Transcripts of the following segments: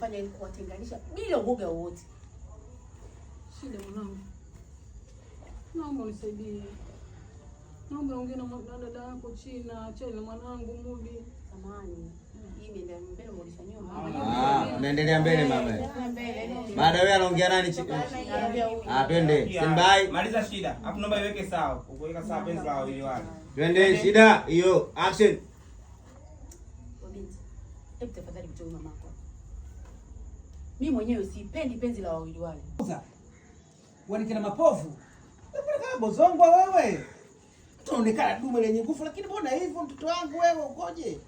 kufanya ili kuwatenganisha bila uoga wowote. Shida mwanangu, naomba unisaidie, naomba ongea na dada yako China, achane na mwanangu Mudi. Samahani, hii imeenda mbele mrudisha nyuma. Ah, naendelea mbele mama. Baada wewe anaongea nani? Ah, twende. Stand by. Maliza shida. Hapo naomba iweke sawa. Ukuweka sawa penzi la wawili wale. Twende shida hiyo. Action. Binti, hebu tafadhali mtoe mamako. Mimi mwenyewe sipendi penzi la wawili wale. Wewe kina mapovu. Wewe kama bozongwa wewe. Tunaonekana dume lenye nguvu lakini mbona hivyo mtoto wangu wewe ukoje?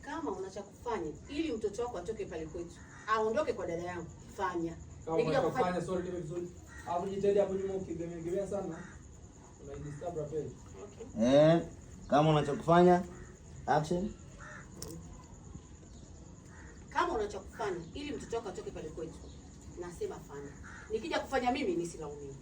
Kama una cha kufanya ili mtoto wako atoke pale kwetu, aondoke kwa dada yangu, fanya. Kama unafanya sorry kitu vizuri. Hapo jitahidi hapo nyuma ukigemea sana. Unaidisturb rappel. Okay. Kama una cha kufanya, action. Kama una cha kufanya ili mtoto wako atoke pale kwetu, nasema fanya. Nikija kufanya mimi nisilaumiwe.